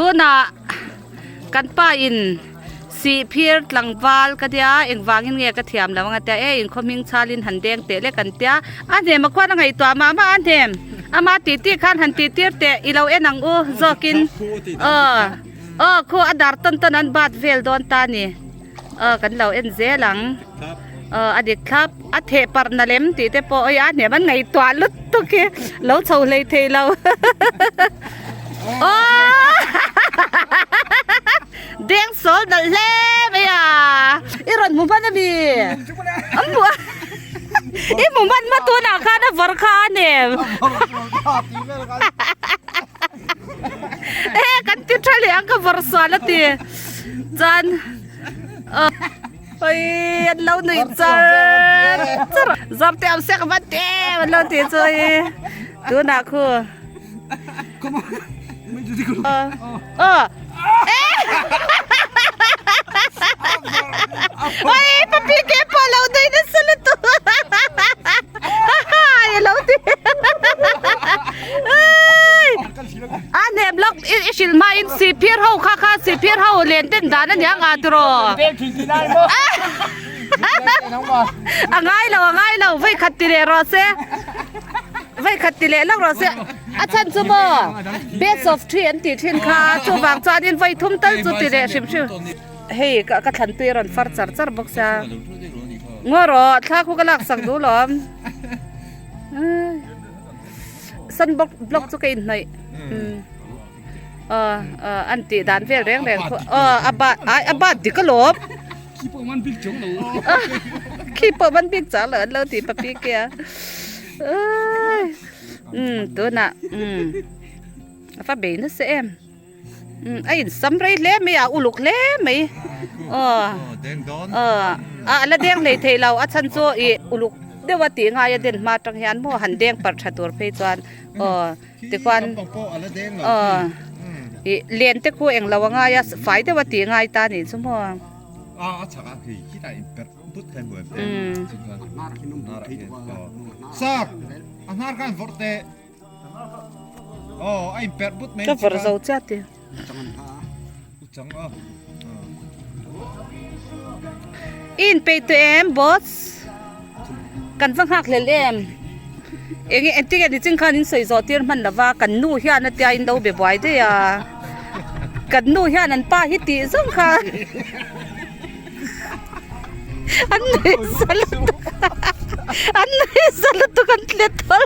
Tunah kan pa in sihphir tlangval ka tia engvangin nge ka thiam lo ang a tia e inkhaw hming chhalin han deng teh lek an tia a hnem a khuan a ngaihtuah mah mah a hnem ama tih tih khan han tih tir teh i lo en ang u zawkin aw aw khu a dar tawn tawn an bat vel dawn ta a ni aw kan lo en zel ang aw a dik thlap a theh parh na lem tih te pawh a hnem an ngaihtuah lutuk hi lo chho hlei thei lo aw deng sawl nalh hle mai a i rawn hmu hman ami an hmu a i hmu hman hma tunah khan a vawrh kha a nem e kan ti tha leh ang ka vawrh sual a ti chuan oi an lo nuih char char zawr te awm sek vat em an lo ti chu hei tunah khu aw oi papi ke pawh lo nui nasa lutuk a lo ti A hnem lawk i hrilh hmain sihphir ho kha kha sihphir ho len den dan a nia nga tiraw? A ngai lo a ngai lo vei khat ti leh rawh se vei khat ti leh lawk rawh se a chhan chu maw best of three an tih thin kha chuvang chuanin vawi thum tal chu ti leh hrim hrim hei ka thlan tui a rawn far char char bawk sia ngaw rawh thla khu ka laksak duh lawm. Sun block block chu ka inhnawih aw aw an tih dan vel reng reng khu aw a bat ai a bat dik alawm khi pawh man bik chang lo khi pawh man bik chang lo an lo ti papi ke a um tunah um a va bei nasa em um a insam rei hle mai a uluk hle mai aw aw a la deng hlei thei lo a chhan chu ih uluk deuh a tih ngai a den hma atang hian maw han deng parh tha tur phei chuan aw tikhuan aw ih len te khu englo a ngai a fai deuh a tih ngai ta nih chu maw. Ka vawrh zo chiah ti. I inpeih tawh em boss? Kan va nghak hlel em? Enge engtin nge nichin khan in sawi zawh tir hman lova kan nu hian a tia in lo be buai daih a. Kan nu hian an pa hi tih zawng kha an nuih za lutuk an nuih za lutuk an tlet thawr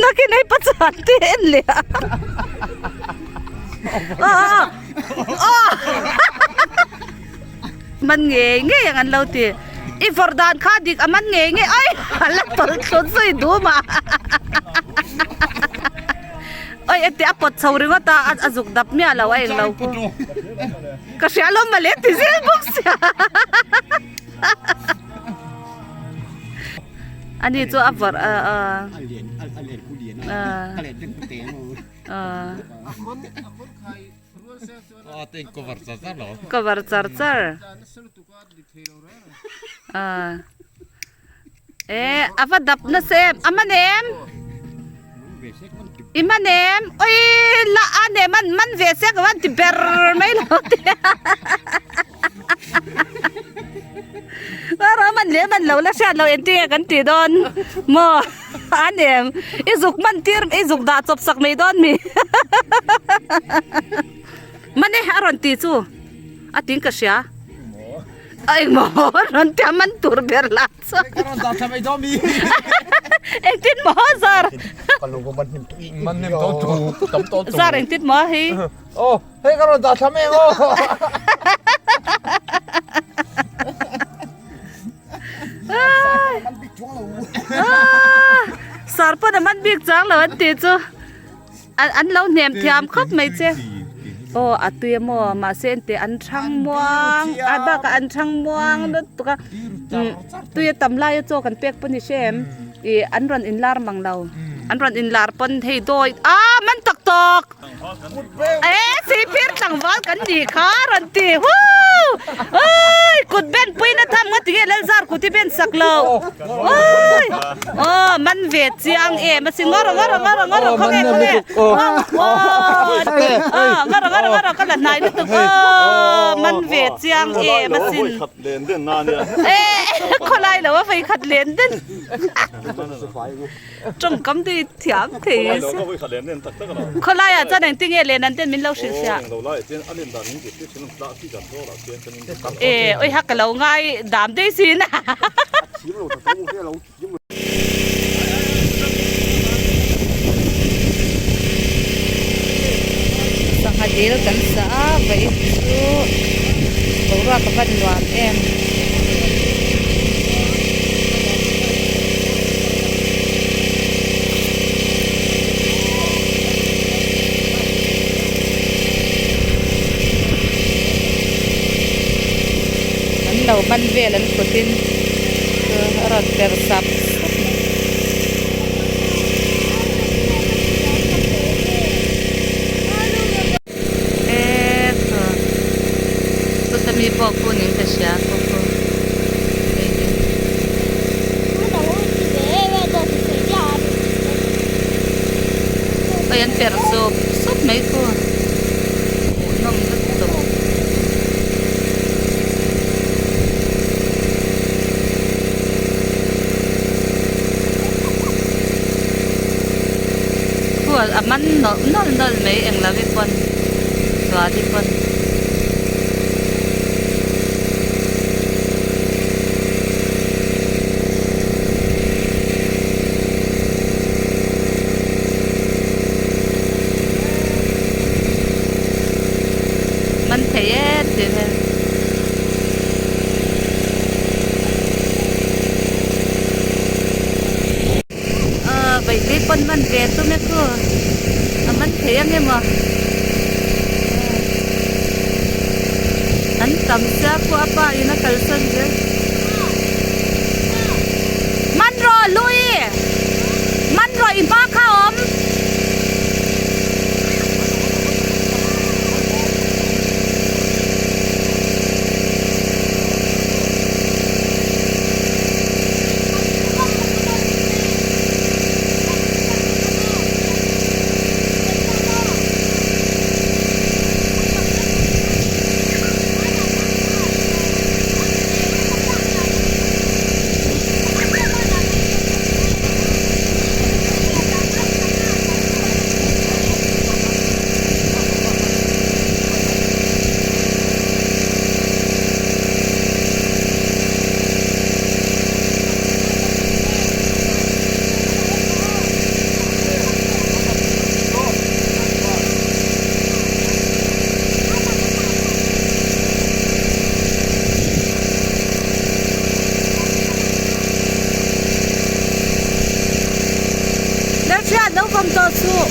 nakin hei pachuan te en leh a aw aw man ngei ngei ang an lo ti i vawrh dan kha dik a man ngei ngei ai a la tawlh thlun zui dum a oi eti a pawt chho ringawt a a zuk dap miah lo a englo khu ka hria lo mawle ti zel bawk sia ani chu a vawrh a a cover char char a eh a va dap nasa em a man em i man em oi la a ne man man ve se ka van ti ber mai lo te a man leh man lo la hriat lo engtin nge kan tih dawn maw a nem i zuk man tir i zuk dah chawp sak mai dawn mi man e a rawn tih chu a ting ka hria a engmaw a rawn tia man tur ber lah chuan Ka rawn dah thla mai dawn mi. Engtin maw zar? Ka lo man hnem tawh Man hnem tawh tu tam tawh tu. Zar engtin maw hei? Oh, hei ka rawn dah thla mek aw. Man bik chuang lo. Sar pawn a man bik chuang lo an tih chu. An lo hnem thiam khawp mai che. Aw a tui a maw mahse engti an thang muang a bakah an thang muang lutuk a tui a tam lai a chaw kan pek pawh ni hre em ih an rawn inlar mang lo an rawn inlar pawn hei dawi a man tak tawk e sihphir tlangval kan nih kha a rawn ti huu. Oi kut ben pui na tham nga tinge Lalzar kut hi ben sak lo. Oi aw man ve chiang em asin ngawr ngawr ngawr ngawr khawnge khawnge aw ngawr ngawr ngawr ka la hnai lutuk aw man ve chiang em asin khawlai lo a vei khat len den tawngkam te hi thiam thei khawlai ah chuan engtin nge len an ten min lo hrilh sia e oi ha ka lo ngai dam daih sin a. Sangha dil kan sa a vaih chu boruak a van nuam em. An lo man vel an kut in chu a rawn per sap sap mai. Eee thaw chuta mi pawh khu niin ka hria pawh khu hei hi. Hei an perh sup sup mai khu hmuhnawm lutuk. Khu a man nawlh nawlh nawlh mai eng lo hi pawn zual hi pawn. Man thei e tih vel. Aaa vaihpui pawn man ve tum e khu a man thei ang emaw an tam sia khu a pa in a kalsan zel man rawh lui man rawh i hma kha a awm. Hmelhriat lo vawm tawh suh.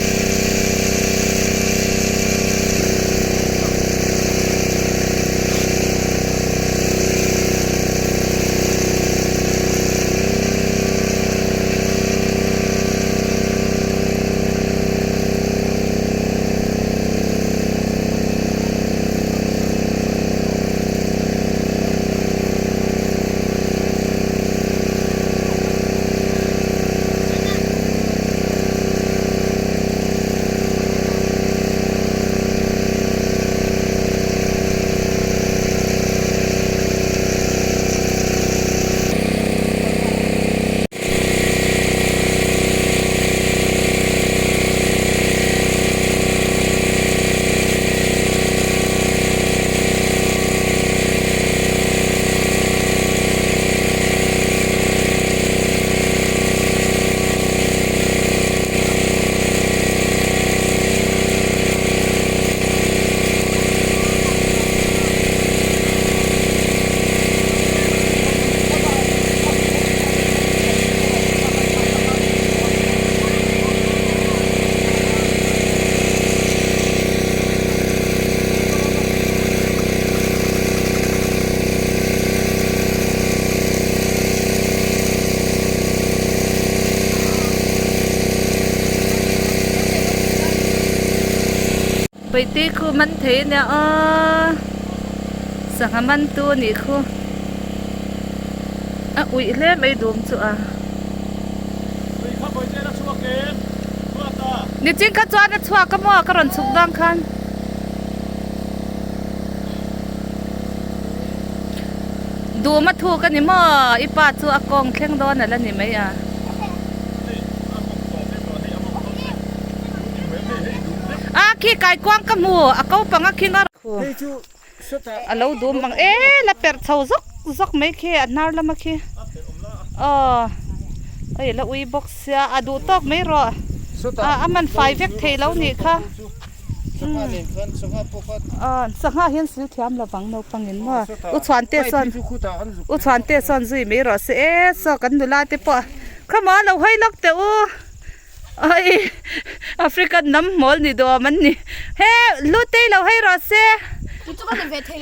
Paihte khu man thei ania aw. Sangha man tu a nih khu. A uih hle mai dum chu a. Nichin kha chuan a chhuak a maw ka rawn chhuk dang khan. Dum a thuk a ni maw i pa chu a kawng thleng dawn a la ni mai a. A khi kaikuang ka hmu a ko pang a khing a. A lo dum ang e la perh chho zawk zawk mai khi a hnar lama khi aw hei la ui bawk sia a duh tawk mai rawh a a man fai vek thei lo nih kha aw sangha hian sil thiam lo vang naupang in maw u chhuan te sawn u chhuan te sawn zui mai rawh se e saw kan nula te pawh khawmaw lo hawi lawk teh u. Ai African hnam hmawl ni duam an ni. He Hlutei lo hei rawh se.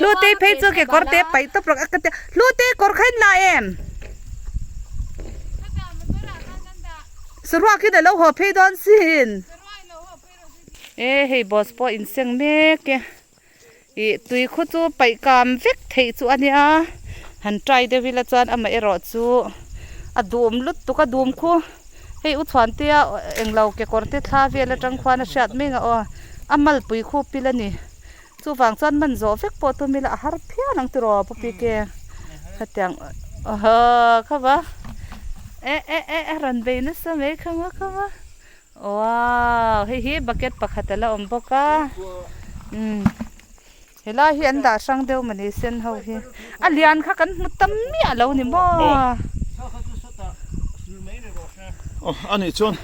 Hlutei phei chu kekawr te paih tawp rawh ka tia. Hlutei kawr kha in la em? Saruak in a lo haw phei dawn sin. E hei boss pawh in seng mek e. Ih tui khu chu paih kam vek theih chu a nia han try deuh ila chuan amaherawh chu a dum lutuk a dum khu hei u chhuan te a englo kekawr te thla vel atang khuan a hriat mai ang aw a malpui khu pil a ni chuvang chuan man zawh vek pawh tum ila a har phian ang tiraw pu PK khatiang aw kha va eh eh eh a rawn bei nasa mai kha maw kha va. Wow hei hi bucket pakhat a la awm bawk a umm helai hi an dah hrang deuh mawni sen ho hi a lian kha kan hmu tam miah lo ni maw. Aw a nih chuan.